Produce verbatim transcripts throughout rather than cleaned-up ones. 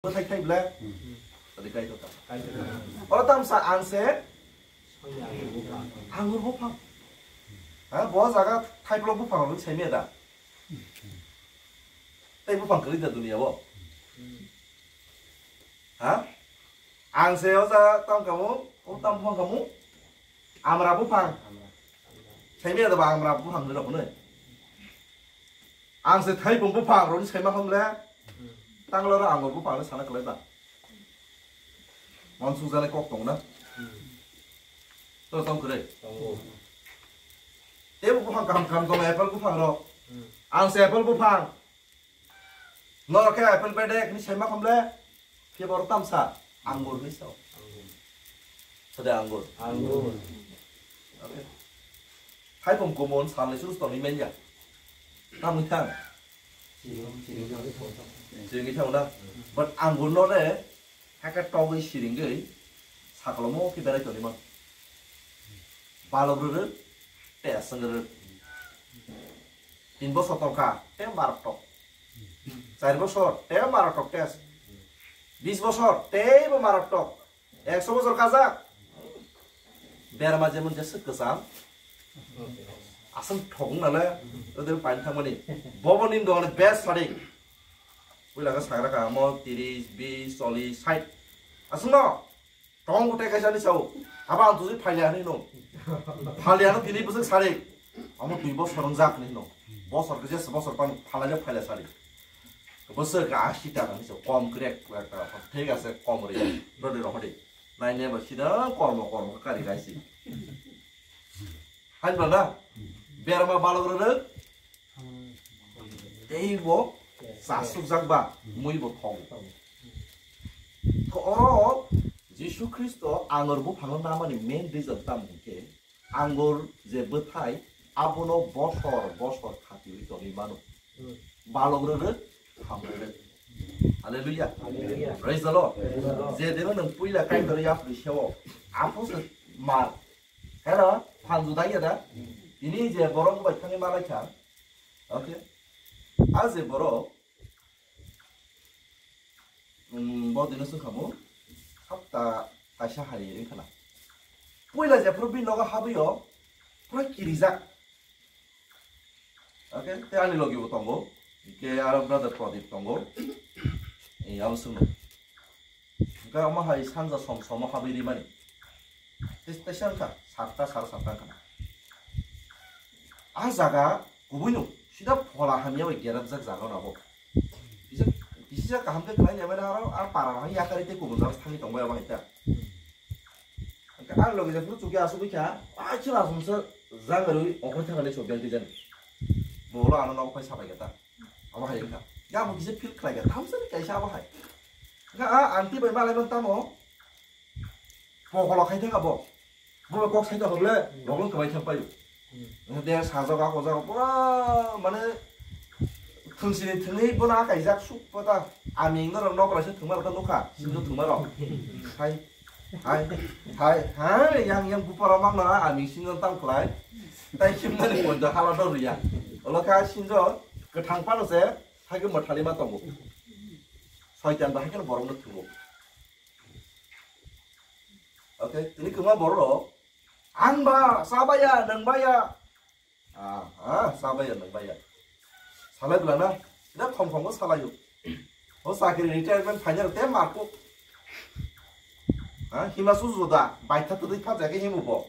Bo thai thai ble. Tadi kai to ta. Oro tamsa ang se angur buphang. Ha, bo jaga thaiplo buphang rok sai me da. Tei buphang kwrwi da dunia bo. Ha? Ang se o jaga tam kamu, o tam buphang kamu. Amra buphang. Sai me da ba amra buphang rok ne. Ang se thaipung buphang rok sai ma kham le. Tanglo ro angur buphang le sana kwlai ba. Monsuk jale kok tong na. To tong kwrwi. Tebo buphang kaham kaham tongo, apple buphang rok. Ang se apple buphang. Norok khe apple bedek ni sai ma kham le. Khe bor tamsa angur ni sao. Sade angur. Angur. Okay. Hai pom komon sal ni sus tong ni menya. Tam ni thang. Siring, siring. Siring ni thang na. But angur no re. Hake togwi siringwi saklomo khe berai tongwi man. Balok rwrwk tei aswng rwrwk. Tin bosor tongkha tei marok tok. Char bosor tei marok tok tei. Bis bosor teibo marok tok. Ekso bosor kajak. Berma jemon jeswk kwcham. Aswng thok wngnale, tei paini thangmani. Bobo nini dogani best sari. Puila khe sagra ka amo tiris, bis, chollis, sait. Aswkno tong kote kaisa ni sao. Aba ang tuji phalia hinwi no. Phalia no tini bwswk sari. Amo dui bosor wngjak hinwi no. Bosor khe jesa bosor tang phalai phalia sari. Bwswk khe ashi taka hinwi sao. Kom krek krek taka. Thik ase kom ri. Rodi rohodi. Naine ba sida kormo kormo kari gaisi. Hai bana. Berma balok rwrwk. Tei bo chasukjak ba, mui bo thong. To oro Jisu Khristo angur buphangno namani main reason tamo hwnkhe, angur je bwthai abono bosor bosor khatiui tongwi mano. Balok rwrwk, ham rwrwk. Hallelujah. Hallelujah. Praise the Lord. Praise the Lord. Je dino nwng puila Kaitor yapri seo, apho se mar. Hera, phan juda ya da? Ini je borok bai thangwi malai kha. Okay. A je borok, um, bo dino sung khamu, hapta kaisa hari ring khana. Puila je phuru bini nogo habwi o, pura kirijak. Okay, te ani logi bo tongo. Ke aro brother Pradip tongo. Ei, abo sung. Hwnkhe omo hai sanja som somo habwi rimani. Tei, tei wngkha satta, sara satta wngkha. A jaga kubui no sida phola hamya bai gerajak jaga no abo. Kisa, kisa kaham khe khlai lemai aro a para no hai yakari tei kubun jaga thangwi tongbai abo hai ta. Hwnkhe a logi jaga phuru chukya asugwi kha, a chwla asumsa jaga rwi ongkhor thangani chobyan twijani. Bolo ano nogo phai sabai kha ta. Abo hai wngkha. Ya bo kisa feel khlai kha. Thamsa ni kaisa abo hai. Wngkha a aunty bai malai man tamo. Pokolo khai thangkha bo. Bo kok sai thangkha bole. Rogong kwbai thang paio. Wngkha de sajok ako jago pura mane thwngsini thwngwi bono akaijak suk pata. Aming norok nok raisa thwngma rok nukha. Sinjo thwngma rok. Hai. Hai, hai, hai, yang, yang bupara mang na, ami sing tang klai. Tai kim na ni ponja hala dor ya. Olo kha sinjo, kethang pano se, hai ke mathali ma tongo. Soitan ba hai ke borok no thungo. Okay, tini kuma borok. Ang ba, sa ba ya, nang ba ya. Ah, ah, sa baya, nang baya. Salai bwla na, ida khom khom salai o. O sakri retirement final te marko. Ha, hima su juda, baitha tu dei pha jage himu bo.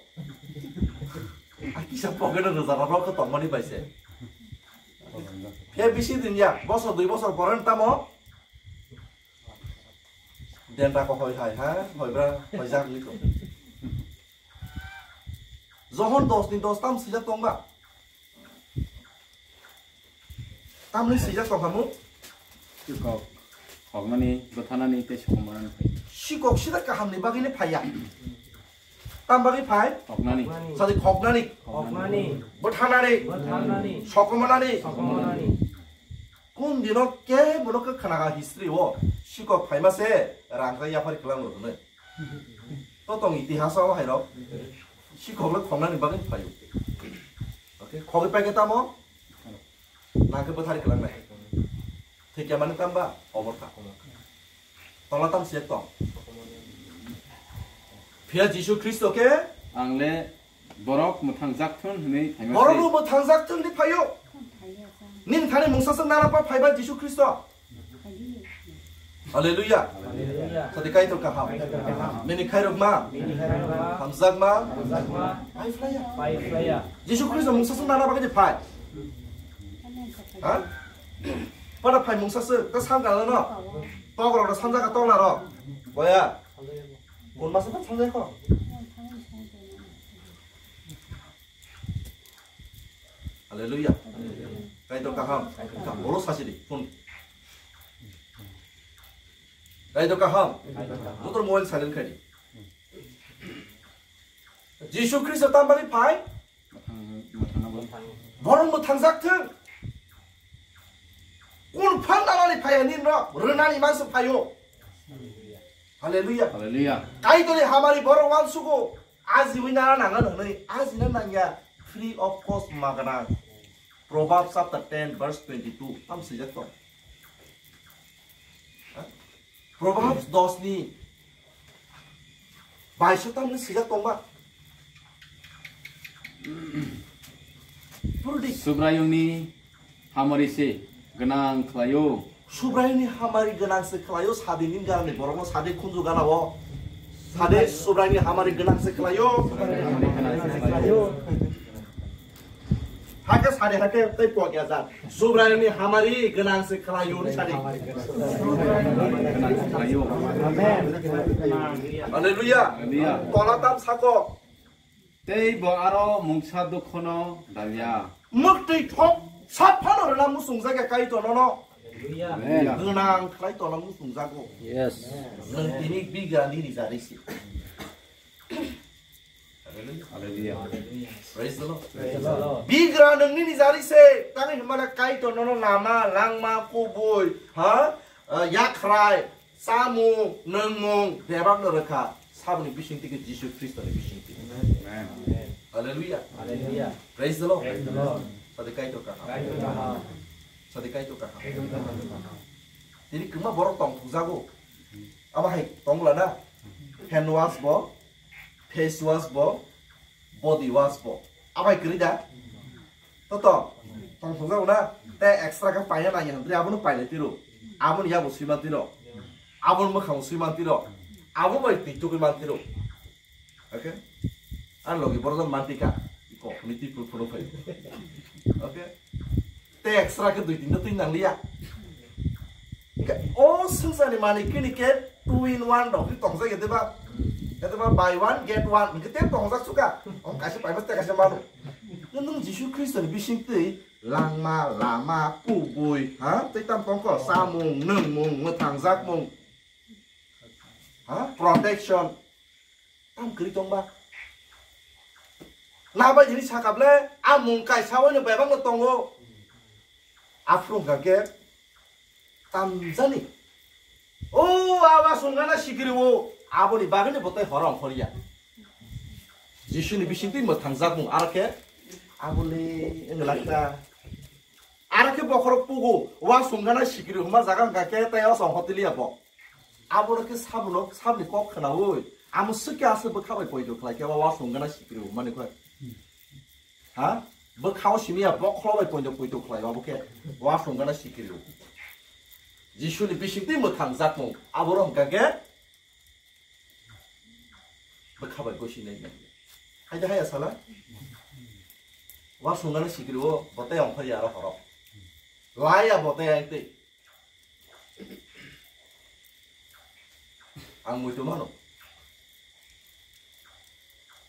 A kisa pocket o roja rok ko tongmani baise. Phe bisi din ya, bosor dui bosor poren tamo. Denta ko hoi hai ha, hoi bra, hoi jak ni ko. Johon dos ni dos tam swijak tong ba? Tamni swijak tong kha mu? Sikok khoknani tei sokomorani phai. Sikok sida kaham ni bagwi le phaiya. Tam bagwi phai? Khoknani. Sadi khoknani. Khoknani. Bwthanani. Bwthanani. Sokomorani. Sokomorani. Kun dino ke bono ke khana history o sikok phaima se rang kha yapari klang ro hwnwi. To tong itihas o hai rok. Sikok le khongnani bagwi phaio. Okay, khogwi paikhe tamo? Nangkhe bwthari klangnai. Thikya mani tamba? Omor kha. Tola tam siyek tong. Phiya Jisu Khristo khe ang le borok mwthang jak thun hwnwi phaima borok se. Bo mwthang jak thun hwnwi phaio. Nini thani mungsa se nana pa phaiba Jisu Khristo. Hallelujah. Hallelujah. Sadi Kaitor kaham. Bini khairok ma. Bini khairok ma. Hamjak ma. Hamjak ma. Pai phlaiya. Pai phlaiya. Jisu Khristo mungsa se nana bagwi phai. Ha? Pada phai mungsa se ta sam kana no. Tokrok na samjak ka tokla rok. Boya. Kun masa ta samjak ko. Hallelujah. Kaitor kaham. Bolo sasi di phone. Kaitor kaham. Jotor mobile silent khai di. Jisu Khristo tam bagwi phai. Borok mwthang jak thung. Kun phan nanani phai ani no rwnani mangsa phaio. Hallelujah. Hallelujah. Kaitorni hamari borok wansugo. Ajiwi nana nangan hwnwi ajina nangya free of cost magana. Proverbs chapter ten verse twenty-two tam swijak tong. Ha? Proverbs dos ni baisa tam swijak tongma. Purdi. Subraiyungni hamari se gwnang khlaio. Subraiyungni hamari gwnang se khlaio, sadi nin garani borokno sadi khunju gana o. Sadi Subraiyungni hamari gwnang se khlaio. Hamari gwnang se khlaio. Hake sadi hake tei pok ya jar. Subraiyungni hamari gwnang se khlaio ni sadi. Gwnang se khlaio. Hallelujah. Hallelujah. Tola tam sako. Tei bo aro mungsa dukhono dalya. Mwktwi thok saphano rwna muchungjak ya Kaitor nono. Hallelujah. Amen. Gwnang khlai tona muchungjago. Yes. Nwng tini bigra nini jari se. Hallelujah. Hallelujah. Praise the Lord. Praise the Lord. Bigra nwng nini jari se. Tani hwnmale Kaitor nono lama, langma, kubui, ha? Ah, yakhrai, Samung, nwngmung, bebak no rwkha, saboni bisingtwi khe Jisu Khristo ni bisingtwi. Amen. Hallelujah. Hallelujah. Praise the Lord. Praise the Lord. Sadi Kaitor kaham. Kaitor kaham. Sadi Kaitor kaham. Kaitor kaham. Tini kwma borok tong thukjago. Abo hai tong lana. Hand wash bo, face wash bo, body wash bo. Abo hai kwrwi da? Toto, tong thokjago na, te extra khe paina nangya hwnwi abono pailai tiro. Aboni yabo swiman tiro. Aboni mwkhang swiman tiro. Abo bai twi tugwi man tiro. Okay? Ang logi borok mantika. Iko, ni twi phuru phuru phai. Okay? Te extra khe dui tinta twi nangliya. Hingke o swngcharni manwi kini khe two in one rok hi tongjak ya deba? Ya deba buy one get one hingke te tongjak suka. Om kaisa paima te kaisa mano. Nwng Jisu Khristo ni bising twi langma, lama, kubui, ha? Tei tam tongkho samung, nwngmung, mwthangjakmung. Ha? Protection. Tam kwrwi tongba. Nabai hini sakable, a mung kaisa oino bebak no tongo. Aphuru hwnkha khe tamjani. O, aba sungana sikiri o, aboni bagwino botoi horo ongkhorya. Jisuni bisingtwi mwthangjakmung aro khe abole wnglakhna. Aro khe bokhorok pugo, wa sungana sikiri huma jaga hwnkha khe tei o song hoteliya bo. Abono khe sabuno, sabni kok khnaui, amo swkhe aswk bwkha bai poito khlai khe, wa, wa sungana sikiri huma ni khe. Ha? Bwkha o simiya bokhorok bai poito, poito khlai, abo khe wa sungana sikiri huma. Jisuni bisingtwi mwthang jakmung, aboro hwnkha khe bwkha bai gosi nai nai. Hai de haya sala? Wa sungana sikiri o, botei ongkhorya aro horo. Laya botei ang tei. Ang muitu mano.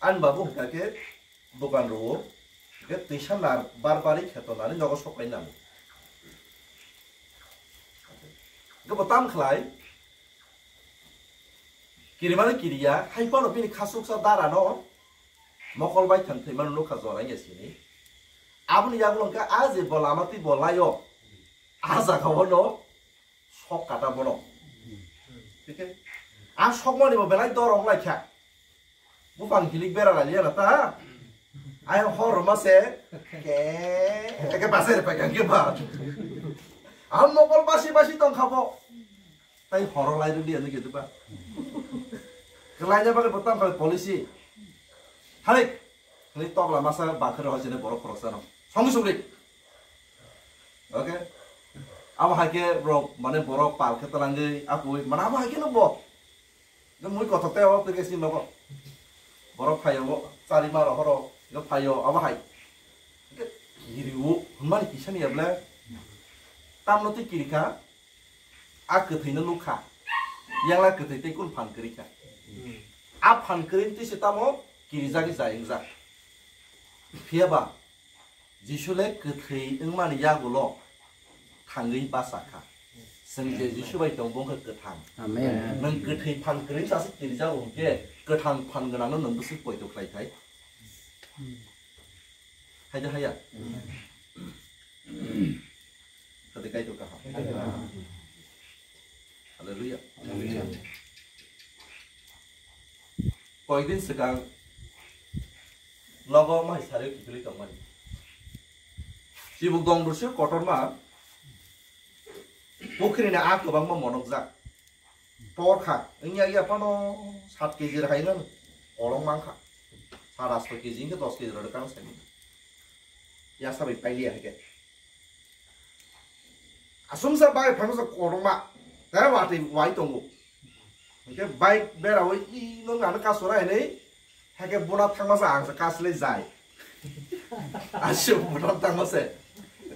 Ani babu hwnkha khe dokan rwo, hwnkhe twisa nar bar bari kheto nani nogo sok lai nango. Hwnkhe bo tam khlai, kirimani kiriya, hai phano bini khasuksa dara no mokol bai thang thwi mano nukha jora wngya sini. Aboni yagulo hwnkhe a je bo lama twi bo laio, a jaga o no sok kata bono. Thik khe, a sokmani bo belai dor wng lai kha. Buphang hilik bera lai liya na ta. Ayang hor rwma se ke, ke basai rwpai kha khe ba. A mokol basi basi tong kha bo. Tai horo lai rwdi ani khe ba. Khlaina bagwi bo tam khlai policy. Hai, ni tokla masa bakhre hoi jene borok khoroksa no. Song sugri. Okay. Abo hai khe bro, mane borok pal khe talangwi akui, mane abo hai khe no bo. No mui kothok tai abo khe sin nogo. Borok phayo bo, chari ma rohoro, no phayo abo hai. Kiriwo, hwnmani kisani able. Tamno twi kirikha. A kwthwino nukha, yangla kwthwi tei kunu phan kwrwi kha. A phan kwrwini twi se tamo kirijagwi jai wngjak. Phiya ba Jisu le kwthwi wngmani yagulo thangwi bacha kha. Chwng je Jisu bai tongo, bo wngkha kwthang. Amen. Nwng kwthwi phan kwrwini sase kirijago hwnkhe, kwthang phan gwnangno nwng bwswk poito khlai thai. Hai de haya. Tadi kaitor kaham. Haleluya. Haleluya. Koidin swkang logo mai sari kikili tongmani. Chibuk dong dusio kotorma. Pukhrini a kwbangma monokjak. Tor kha, wngya ya phano sat kg rwhai ngan kolong mang kha. Sat asto kg wngkhe dos kg rwrwk kang sai. Ya sabai pailiya hai khe. Asumsa bai phano sa kolong ma. Tei watwi wai tongo. Hingke bai bera oi i nong ano kasora hinui. Hake bona thangma sa ang sa kaslai jai. Asio bona thangma se.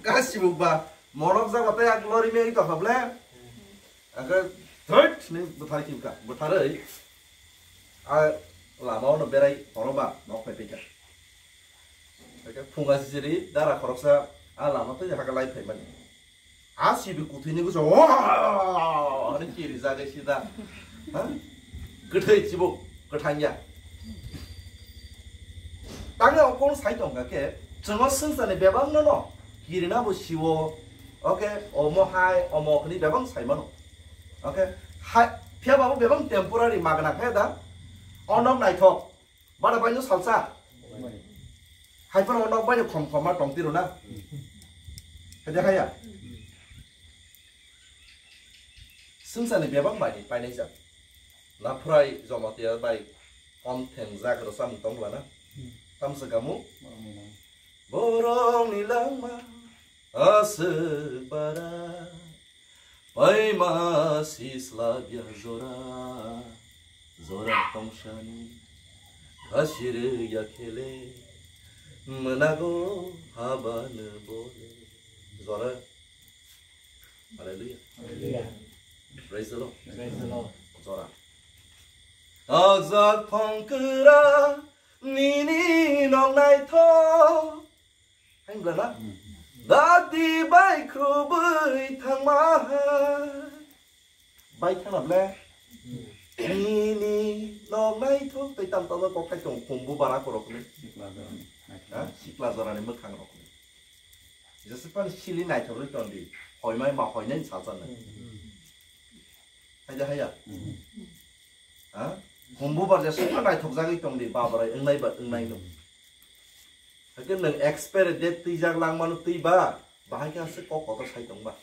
Kasi bu ba monok jaga tei ak lori me ito hable. Ake thot ni buthar kim ka. Butharoi. A lama ono berai horoba nok pai pika. Ake phunga sisiri dara khoroksa a lama tei haka lai phai mani. A sibi kuthwini goso, "Waa!" hwnwi kiri jagwi sida. Ha? Kwthwi chibuk, kwthang ya. Tangwi o kong sai tongkha khe, chwngno swngcharni bebakno no kirina bo siwo. Oke, omo hai, omo hwnwi bebak sai mano. Oke, hai, phiya babo bebak temporary magna khe da. Onok naithok. Bada bai no salsa. Hai phano nok bai no khom khom ma tong tiro na. Hai de haya. Swngcharni bebak bai ni painai jak. Naphurai Jamatia bai kom theng jak rwchapmung tong lana. Tamsa gamu. Borok ni langma aswk bara. Paima sislabya jora, jora tongsani, khasirwya khele, mwnago habano bole. Jora. Hallelujah. Hallelujah. Praise the Lord. Praise the Lord. Jora. Ajak thongkra nini nong naithok. Hai wngla na? Dati bai khrubwi thangma hai. Bai thangna ble? Nini nok naithok tei tam tamo kok khai tong khumbu bara korok ni. Sikla jora ni. Ha? Sikla jora ni mwkhang rok ni. Jesa pani sili naithok rwi tong di. Hoimai ma hoinai salsa nai. Hai da haya. Ha? Humbu bar jesa naithok jagwi tong di, babarai wngnai ba wngnai no. Hakhe nwng expire date twijak langmano twi ba, bahai khe aswk kok kotor sai tong ba.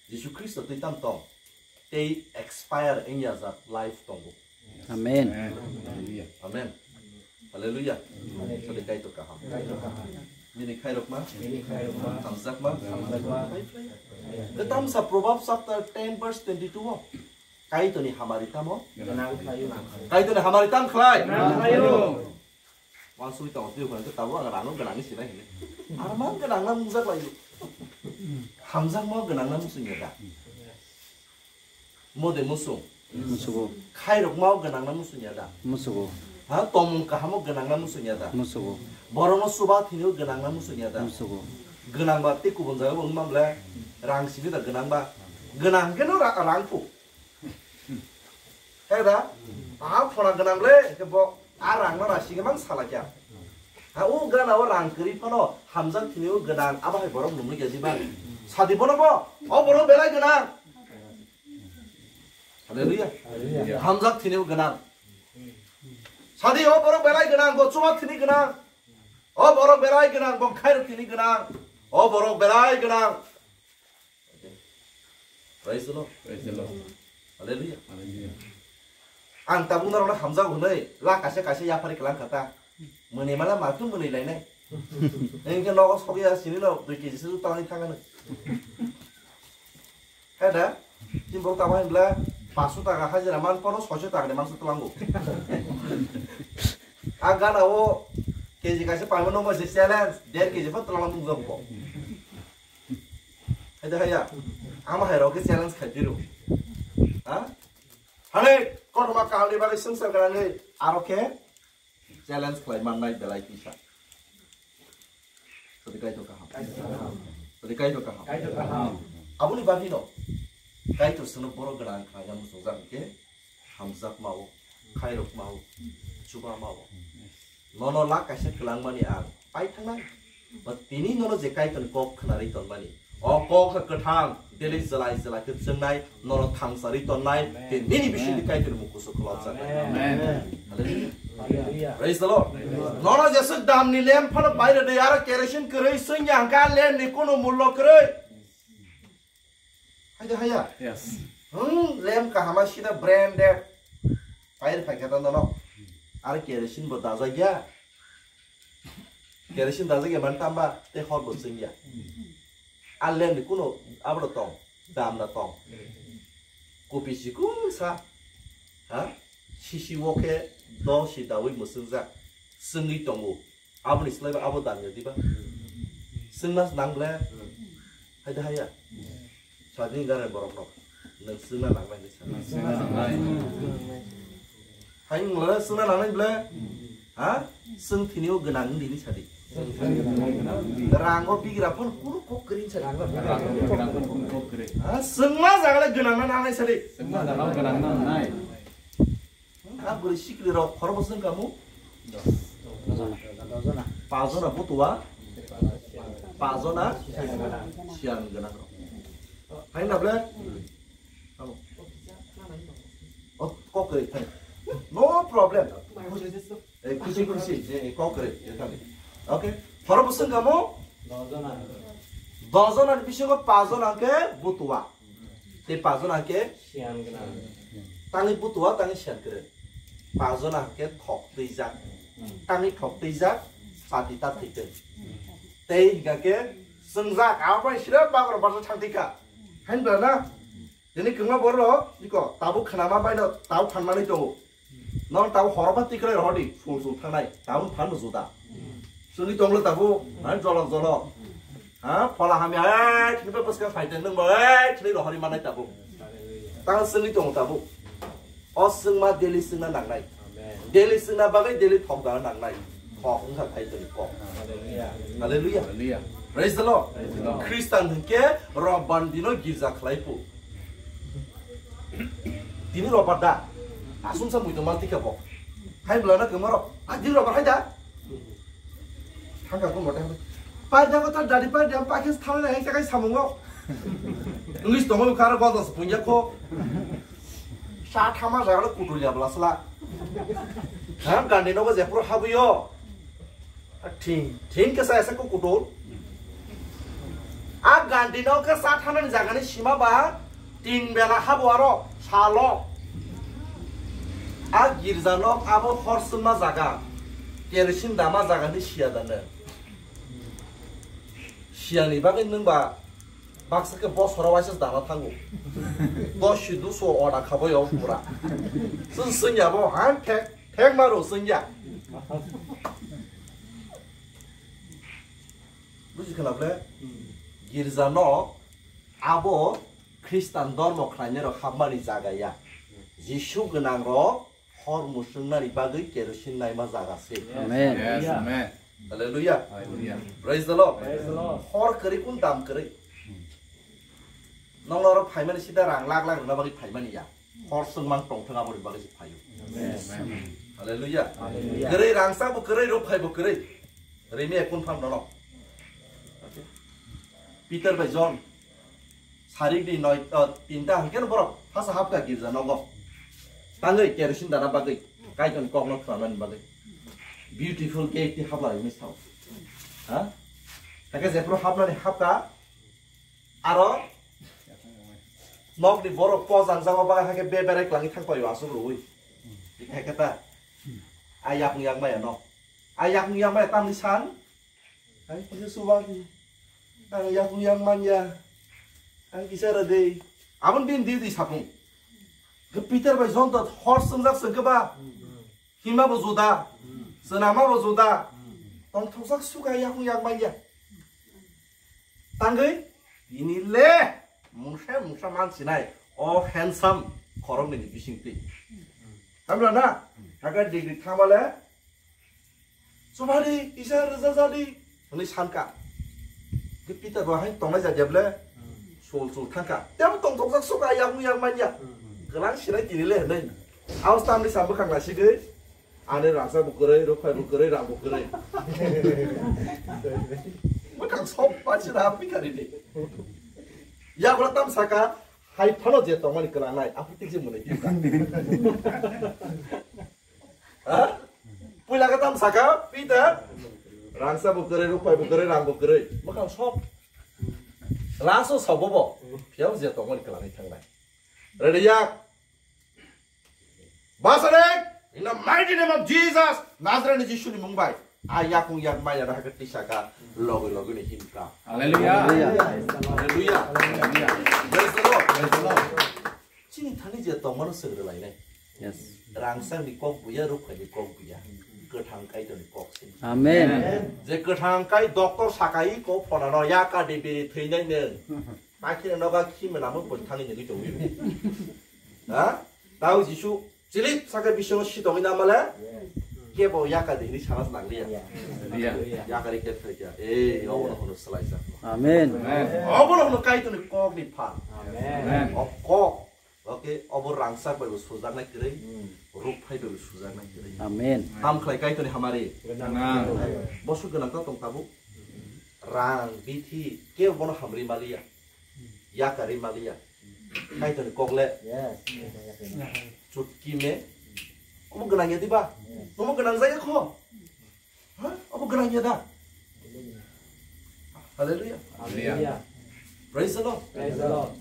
Jisu Khristo twi tam tong, tei expire wngya jak life tongo. Amen. Amen. Hallelujah. Sadi Kaitor kaham. Nini khairokma. Hamjakma. Ke tamsa Proverbs chapter ten verse twenty-two o. Kaitorni hamari tamo? Kaitorni hamari tam khlai? Wansugwi tongo twi hwnwi tabo ang rangno gwnangni sinai hwnwi. Arman gwnangna mungjak lai. Hamjakma gwnangna muchungya da. Mode musung. Musugo. Khairokma gwnangna muchungya da. Musugo. Ha, tomung kahamo gwnangna muchungya da. Musugo. Borokno chuba thwinio gwnangna muchungya da. Musugo. Gwnangba tei kubun jagao wngma bwle rang simi da gwnangba. Gwnang hwnkhe no ra-, rang phu. He da? Aha phona gwnang le, hwnkhe bo a rangno ra sigi mang salakya. Ha, o gana o rang kwrwi phano hamjak thwinio gwnang, abo hai borok nungwi ya diba? Sadi bono bo, o borok belai gwnang. Hallelujah. Hallelujah. Hamjak thwinio gwnang. Sadi o borok belai gwnang, bo chuba thwini gwnang. O borok belai gwnang, bo khairok thwini gwnang. O borok belai gwnang. Praise the Lord. Praise the Lord. Hallelujah. Hallelujah. Ang tabuk norokno hamjago hwnwi la kaisa kaisa yaphari kwlang kha ta. Mwnwi mala ma tu mwnwi lainai. Engkhe nogo sokya sini no dui kg se tangwi thangano. He da? Tin borok tamo hinbla paanch sho taka hajira man pono soi sho taka ni mansa tlango. A gana o kg kaisa paimano mo se challenge, der kg pho twlangma nukjago bo. Haida haya. Ama hai rok khe challenge khai diru. Ha? Hale, kothoma kaham ni bagwi swngchar gwnangwi aro khe challenge khlai mannai belai kisa. Sadi Kaitor kaham. Sadi Kaitor kaham. Kaitor kaham. Aboni bagwi no Kaitor sono borok gwnang khlaina muchungjak hwnkhe hamjakma o, khairokma o, chubama o. Nono lak kaisa kwlangmani ang pai thangnai. Ba tini nono je Kaitorni kok khnarwi tonmani, o kok kha kwthang, daily jwlai jwlai khe chwngnai, nono thangsarwi tonnai, tei nini bisingni Kaitorni mung kusu khulokjaknai. Amen. Hallelujah. Hallelujah. Praise the Lord. Praise the Lord. Nono jesuk damni lamp phano pai rwdi, aro kerosene kwrwi swngya hwnkhe a lamp ni kunu mullo kwrwi. Haida haya? Yes. Hmm, lamp kahama sida branded. Pai rwkha khe nono. Aro kerosene bo dajak ya. Kerosene dajak ya man tamba tei hor bo chwng ya. A lamp ni kuno abono tong, dam na tong. Kopi sikung sa. Ha? Sisi o khe dol si dawi mwswngjak. Chwngwi tongo. Aboni slai ba abo dam ya diba? Chwngna nang le. Haida haya. Sajini gare borok no. Nang chwngna nang nai sa. Hai ngla chwngna nang nai ble. Ha? Chwng thini o gwnang di ni sadi. Rango bigra phon kuru kok kring sadi. Ha? Chwngma jaga le gwnang na nang nai sadi. Chwngma jaga le gwnang na nang nai. Ha, bwrwi sikli rok khorokbo chwng kamo? Pajona butua, pajona siyan gwnang rok. Hai na ble? Amo. O, kok kwrwi thai. No problem. Eh, khusi khusi, eh, eh, kok kwrwi, eh, thani. Okay. Khorokbo chwng kamo? Dojona ni bisingo pajona hwnkhe butua. Tei pajona hwnkhe siyan gwnang. Tangwi butua, tangwi siyan kwrwi. Pajona hwnkhe thok twijak. Tangwi thok twijak, chati ta thwiktwng. Tei hwnkhe chwngjak, abo bai sira bagro barsa thang twi kha. Hain bwla na? Tini kwbangma borok, iko, tabuk khnama bai no, tabuk phan manwi tongo. Nong tabo horo ba tikrai rohor di, sul sul thangnai, tabo phan bo juda. Chwngwi tonglo tabo, ha, jolok jolok. Ha, phola hamya, hai, khini ba bwskang phai tong nung bo, hai, khini rohorwi mannai tabo. Tang chwngwi tongo tabo. O chwngma daily chwngna nangnai. Daily chwngna bagwi daily thok dana nangnai. Thok wngkha khai toni kok. Hallelujah. Hallelujah. Praise the Lord. Praise the Lord. Khristan hwnkhe Robban dino girja khlai phu. Tini robar da. Asumsa muitu mal tikha bo. Hai bwlana kwmaro. A din robar hai da. Thangka ko mote. Pai da ko ta dadi pai da pakis thal le hai sakai samungo. English tongo kar go dos punya ko. Sa thama jaga kutul ya blasla. Ha gandi no go jepur habuyo. Thin, thin khe sa esa ko kutul. A gandi no khe sa thanani jagani sima ba tin bela habo aro salo. A girja nok abo hor swnma jaga. Kerosene dama jagani siya dane. Siyani bagwi nwng ba baksa khe bosoro waisa dana thango. Doshi duso oda khabai o pura. Swn swngyabo han thek. Thek maro sengya. Buji khna ble? Girja no abo Khristan dormo khlainai rok hapmani jaga ya. Jisu gwnang rok hor musung nani bagwi kerosene naima jaga se. Amen. Yes, amen. Hallelujah. Hallelujah. Praise the Lord. Praise the Lord. Hor kwrwi kun dam kwrwi. Nong oro phaimani sida rang lak lak rwna bagwi phaimani ya. Hor swngmang tongthwng aboni bagwi se phaio. Amen. Hallelujah. Hallelujah. Kwrwi rangsa bo kwrwi, rw phai bo kwrwi. Rimi ekun pham nono. Peter bai John. Sarik di noi, uh, tinta hwnkhe no borok hasa hapka girja nogo. Tangwi kerosene dana bagwi. Kaitorni kokno khwnanani bagwi. Beautiful gate ti hapla rimi sao. Ha? Hakhe jephru hapnani hapka. Aro Nokni borok pojang jago bagwi hai khe be berai kwlangwi thang paio aswk rwui. Hai khe ta. A yakung yak maya no. A yakung yak maya tamni san. Ang kisa subak. Ang yakung yak manya. Ang kisa rwdei. Abon bin di di sapung. Ke Peter bai John to hor swngjak sengke ba. Hima bo juda, swnama bo juda. Tongthokjak suka yakung yak manya. Tangwi, ini le mungsa mungsa mansinai, o handsome khoroknwi ni bising twi. Tamra na, haka degree thama le, chubadi, isa rwja jadi, hwnwi sanka. Ke Peter bo hai tongnai jadiya ble, sul sul thangka. Tebo tongthokjak suka yakung yak manya. Kelang sinai tini le hwnwi. Aus tamni sa bwkhang nasigwi. Ani rangsa bo kwrwi, rukphai bo kwrwi, rang bo kwrwi. Bwkhang sok pachi da bikari ni. Ya bwla tam saka, hai phano je tongmani kwlangnai, aphuru tik je mwnwi tibka. Ha? Puila ka tam saka, Peter. Rangsa bo kwrwi, rukphai bo kwrwi, rang bo kwrwi. Bwkhang sok. Laso sok bo bo. Phiya je tongmani kwlangnai thangnai. Ready yak. Basanek, in the mighty name of Jesus, Nazareth ni Jisu ni mung bai. A yakung yak maya da hake tisaka, logi logi ni himka. Hallelujah. Hallelujah. Hallelujah. Praise the Lord. Praise the Lord. Chini thani je tongmano sengre lainai. Yes. Rangsa ni kok buya, rukha ni kok buya. Kwthang Kaitor ni kok sini. Amen. Je kwthang kai doctor sakai ko phonano yaka de biri thwinai neng. Pakhirano ga khimena mo pon thani negi jongwi. Ha? Tao Jisu chilip saka bisingo sitongwi namale. Kebo yaka de ni sanas nangliya. Hallelujah. Yaka de ket khaikya. Eh, obo no hono salai sa. Amen. Obo no hono Kaitor ni kok ni phan. Amen. O kok. Oke, obo rangsak bai bo sujaknai kwrwi. Rukphai bai bo sujaknai kwrwi. Amen. Tam khlai Kaitor ni hamari. Bosu gwnang to tong tabuk. Rang bithi kebo bono hamri maliya. Yakarwi maliya. Kaitor ni kokle. Yes. Chutki me. Obo gwnang ya diba? Yes. Obo gwnang jaya kho. Ha? Obo gwnang ya da? Hallelujah. Hallelujah. Praise the Lord. Praise the Lord.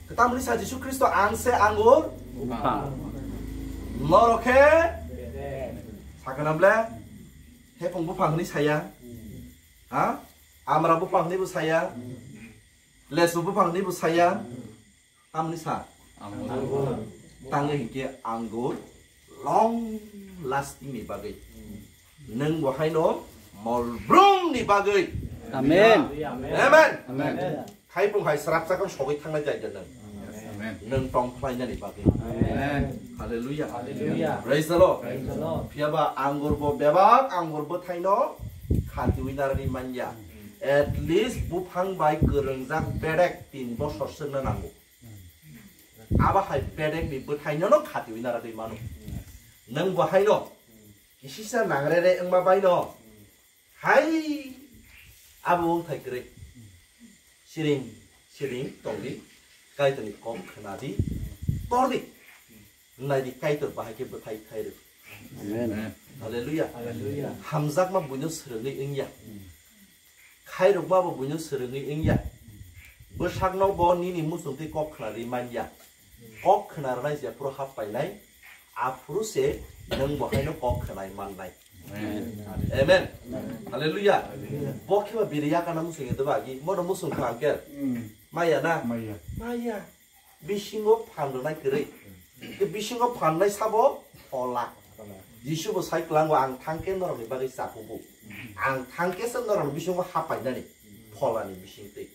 Ketamni sa Jisu Kristo ang se angur. Buphang. Norok khe. Sakana ble. Hepung buphang ni saya. Ha? Amra buphang ni bo saya. Lesu buphang ni bo saya. Tamni sa? Anggur. Tangwi hinkhe anggur long lasting ni bagwi. Nwng bo haino molbrumni bagwi. Amen. Amen. Amen. Khaipung hai srapsa khe sogwi thangnai jai da nwng. Amen. Nwng tong phlainani bagwi. Amen. Hallelujah. Hallelujah. Praise the Lord. Praise the Lord. Phiyaba anggur bo bebak anggur bwthaino khatiwi narani manya. At least buphang bai kwrwngjak bedek tin bosor swkna nango. Abo hai bedek ni bwthai no no khatiwi nara twi mano. Nwng bo hai no kisisa nangrere wngma bai no hai abo wngthai kwrwi siring siring tongdi, Kaitorni kok khwnadi, tordi. Naidi Kaitor bahai khe bwthai thai rw. Amen. Hallelujah. Hallelujah. Hamjakma buino swrwngwi wngya. Khairokma bo buino swrwngwi wngya. Bwsakno bo nini muchungtwi kok khna rwi manya. Kok khna rwnai jephuru hap painai, aphuru se nwng bo haino kok khna rwi mannai. Amen. Amen. Hallelujah. Bo khe ba biri yakana muchung ya doba agi, mono muchung kha angkel. Maya na? Maya. Maya. Bisingo phan rwnai kwrwi. Tei bisingo phan rwnai sabo phola. Jisu bo sai kwlango, "Ang thangkhe norokni bagwi chakugo. Ang thangkhe se norokni bisingo hapainani pholani bisingtwi."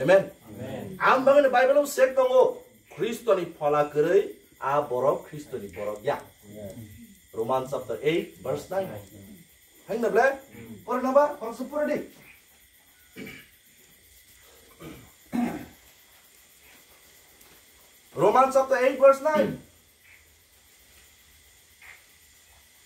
Amen. Amen. Ang bagwino Bible-o sek tongo, Khristoni phola kwrwi a borok Khristoni borok ya. Amen. Roman chapter eight verse nine. Hangna ble? Pore na ba? Khoroksa pore di. Roman chapter eight verse nine.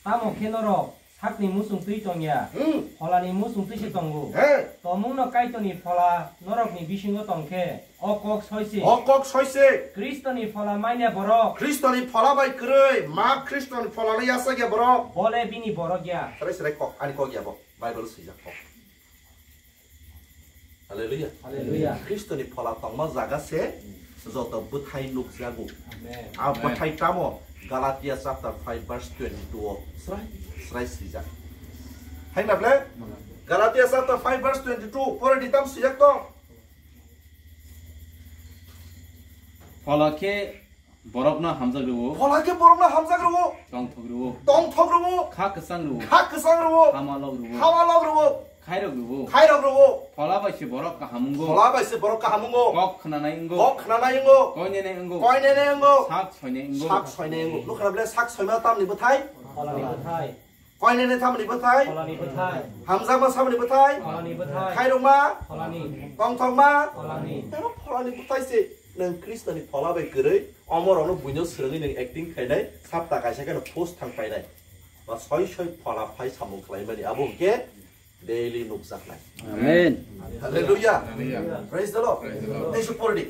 Tamo khe norok sakni muchung twi tongya, hmm, pholani muchung twi se tongo. He. Tomungno Kaitorni phola norokni bisingo tong khe, o kok soi se. O kok soi se. Khristoni phola manya borok. Khristoni phola bai kwrwi, ma Khristoni pholano yachak ya borok. Bole bini borok ya. Srai srai kok, ani kok ya bo. Bible swijak kok. Hallelujah. Hallelujah. Khristoni phola tongma jaga se joto bwthai nukjago. Amen. A bwthai tamo? Galatia chapter five verse twenty-two o srai srai swijak. Hai na ble? Galatia chapter five verse twenty-two, pore di tam swijak to. Phola khe borokno hamjak rwo. Phola khe borokno hamjak rwo. Tongthok rwo. Tongthok rwo. Kha kwchang rwo. Kha kwchang rwo. Hama lok rwo. Hama lok rwo. Khairok rwo. Khairok rwo. Phola bai se borok kaham wngo. Phola bai se borok kaham wngo. Kok khnanai wngo. Kok khnanai wngo. Koinene wngo. Koinene wngo. Sak soinai wngo. Sak soinai wngo. Nukha na ble sak soima tamni bwthai? Pholani bwthai. Koinene tamni bwthai? Pholani bwthai. Hamjakma samni bwthai? Pholani bwthai. Khairokma? Pholani. Tongthokma? Pholani. Tamo pholani bwthai se nwng Khristoni phola bai kwrwi omorokno buino swrwngwi nwng acting khainai, sapta kaisa kheno post thang painai. Ba soi soi phola phai samung khlaimani abo hwnkhe daily nukjaknai. Amen. Hallelujah. Hallelujah. Praise the Lord. Praise the Lord. Tei se pore di.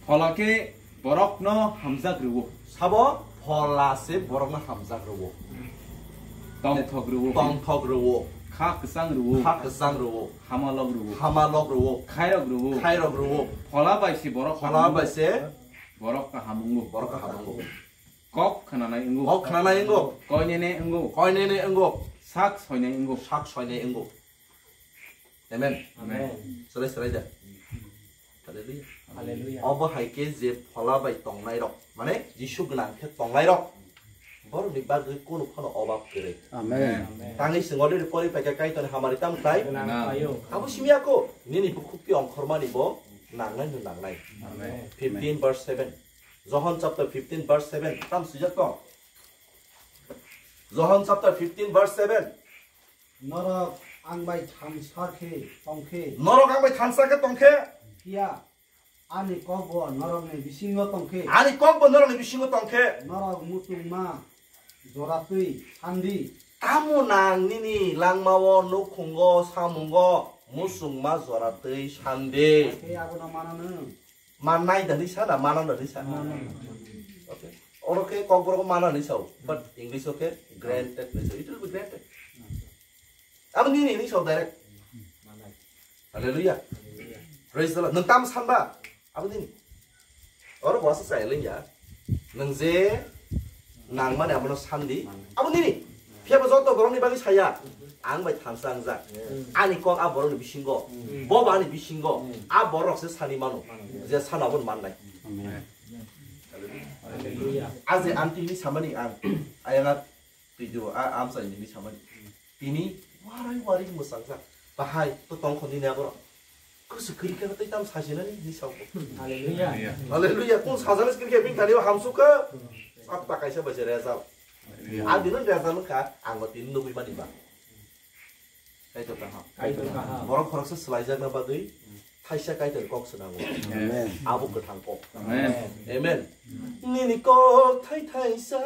Phola khe borokno hamjak rwo. Sabo phola se borokno hamjak rwo. Tongthok rwo. Tongthok rwo. Kha kwchang rwo. Kha kwchang rwo. Hama lok rwo. Hama lok rwo. Khairok rwo. Khairok rwo. Phola bai se borok Phola bai se borok kaham wngo. Borok kaham wngo. Kok khnanai wngo. Kok khnanai wngo. Koinene wngo. Koinene wngo. Sak soinai wngo. Sak soinai wngo. Amen. Amen. Serai serai da. Hallelujah. Hallelujah. Obo hai khe je phola bai tongnai rok, mane Jisu gwnang khe tongnai rok, borokni bagwi kunu phano obab kwrwi. Amen. Amen. Tangwi chwng already pori paikha Kaitorni hamari tamo khlai? Gwnang khlaio. Abo simi ya kho, nini bukhukti ongkhormani bo nangnai no nangnai. Amen. Fifteen verse seven. Johon chapter fifteen verse seven. Tam swijak tong. Johon chapter fifteen verse seven. Norok ang bai thansa khe tong khe. Norok ang bai thansa khe tong khe. Phiya ani kok bo norokni bisingo tong khe. Ani kok bo norokni bisingo tong khe. Norok muchungma jora twi sandi. Tamo nang nini langmao, nukhungo, samungo muchungma jora twi sandi. Khe abono mananw. Mannai da hinwi sa na, manan da hinwi sa? Manan. Okay. Oro khe Kokborok manan hinwi sao, but English o khe granted hinwi sao. It will be granted. Abo nini hinwi sao direct. Hallelujah. Praise the Lord. Nwng tamo sanba? Abo nini. Oro bo asa chaya lengya. Nwng je nangmani abono sandi. Abo nini. Phiya bo joto borokni bagwi saya, ang bai thansa wngjak. Ani kok a borokni bisingo, bo bo ani bisingo, a borok se sani mano, je sano abono mannai. Amen. Hallelujah. A je aunty hinwi samani ang, ayang a twi do, a amchai hinwi samani. Tini warai warai mwsajak. Bahai to tongkho nini aborok. Kwswk kwrwi khe tei tamo sajinani hinwi sao. Hallelujah. Hallelujah. Kung sajani kwrwi khe bini thani o hamsuk khe. Sapta kaisa bai se result. Hallelujah. A dino result wngkha, ang bo tini nugwi mani ba. Kaitor kaham. Kaitor kaham. Borok khoroksa swlaijakna bagwi thaisa Kaitor kok swnango. Amen. Abo kwthang kok. Amen. Amen. Nini kok thai thaisa.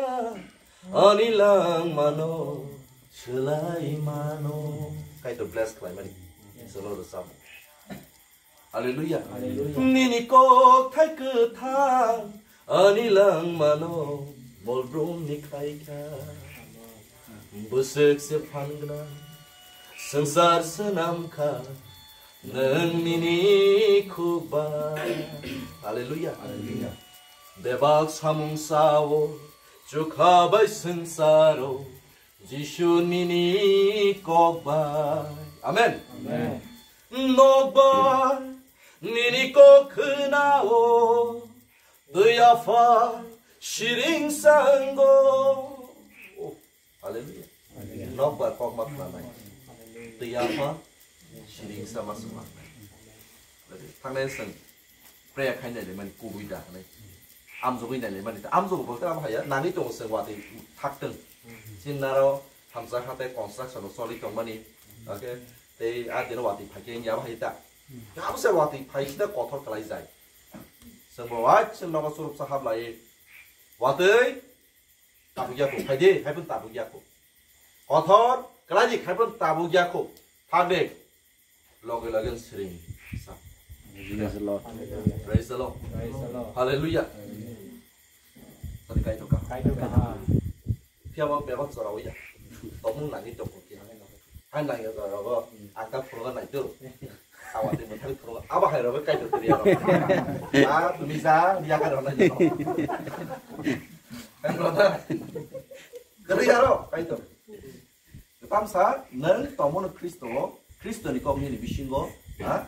Ani langmano swlai mano. Kaitor bless khlaimani. Solo rwchapmung. Hallelujah. Hallelujah. Nini kok thai kwthang ani langmano molbrum ni khlaikha. Bwswk se phan gwnang swngchar swnam kha nwng nini khuk bai. Hallelujah. Hallelujah. Bebak samung sao chukha bai swngcharo Jisu nini kok bai. Amen. Amen. Nok bai nini kok khwnao twi aphai siring sango. Oh, hallelujah. Hallelujah. Nok bai kok ma khwnanai. Twi aphai siring sama suma. Thangnai swng prayer khainai le mani kubui da hwnwi. Amjogwi nai le mani. Amjogo bolte abo haya nangwi tongo swng watwi thaktwng. Chini naro hamsa hatai construction o choli tongmani. Okay. Tei a dino watwi phaikhe wngya abo hai ta. Abo se watwi phai sida kothor kwlai jai. Chwng bo wai chwng nogo churupsa hap lai. Watwi tabuk ya kho, phai di, hai phano tabuk ya kho. Kothor kwlai di, hai phano tabuk ya kho. Thak de. Loge loge swring sa. Praise the Lord. Praise the Lord. Praise the Lord. Hallelujah. Tadi kaitor kaham. Kaitor kaham. Phiya bo bebak jora oya. Tomung nangwi tongkho khe. Hai nangya jora bo. Ang ta phunukna nai do. Awa de methali thoro aba hai robe kai to tiri aro. Ah, tumi sa dia ka rona jino. Kan rona. Kari aro kai to. Tamsa nang tomo no Kristo, Kristo ni kok ni bisingo, ha?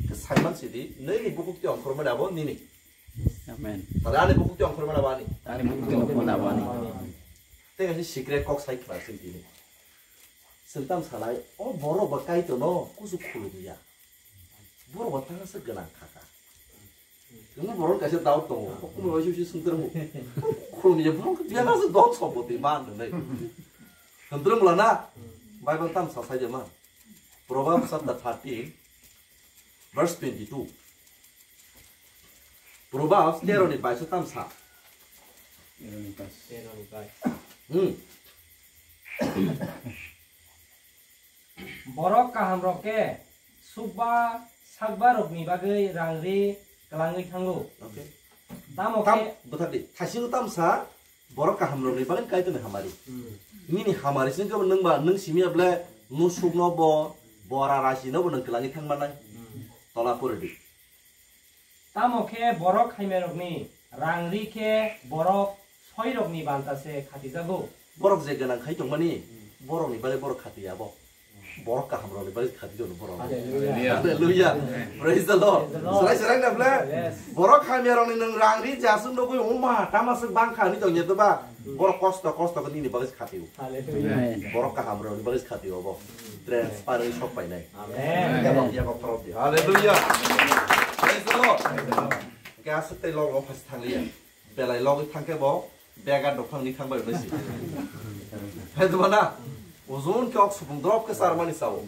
Ke Simon sidi, nini bukuk ti ongkhor mani abo nini. Amen. Tala ani bukuk ti ongkhor mani abo ani. Ani bukuk ti ongkhor mani abo ani. Tei kaisa secret kok sai khna sing tini. Sengtam salai, o borok ba Kaitor no kusu khulum ya. Borok ba tang se gwnang kha kha. Kunu borok kaisa doubt tongo. Kunu bai susi sungter mu. Khulum ya borok biya na se dot sobo ti man nai. Sungter mu la na. Bible tam sa sai de ma. Proverbs chapter thirteen, verse twenty-two. Proverbs tero ni baisa tam sa. Hmm. Borok kaham rok khe sukba sakba rok ni bagwi rang ri kwlangwi thango. Okay. Tamo Tam khe bwthar di. Thaisingo tam sa borok kaham rok ni bagwi Kaitor ni hamari. Hmm. Nini hamari sing khe nwng ba nwng simi able nusuk no bo bora rasi no bo nwng kwlangwi thang manai. Hmm. Tola pore di. Tamo khe borok hamya rok ni rang ri khe borok soi rok ni banta se khati jago. Borok je gwnang khai tongmani, hmm, borok ni bagwi borok khati ya bo. Borok kaham rok ni bagwi khati jago borok. Hallelujah. Hallelujah. Praise the Lord. Praise the Lord. Serai serai na ble. Yes. Borok hamya rok ni nwng rang ri jasuk nugwi, "Oma, tama se bang kha," ni tong ya to ba. Hmm. Borok kosto, kosto khe nini bagwi khati o. Hallelujah. Amen. Borok kaham rok ni bagwi khati o bo. Hmm. Transparent sok painai. Amen. Yabok, yabok, parok di. Hallelujah. Praise the Lord. Hingke aswk tei log log phasi thangliya. Belai logwi thangkhe bo bega dophang ni thangbai rwlaisi. Hai duma na? Ozon khe ok supung drop khe charmani sao.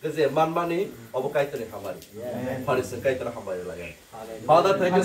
Khe je manmani obo Kaitorni hamari. Phari chwng Kaitorno hambai rwlaiya. Father, thank you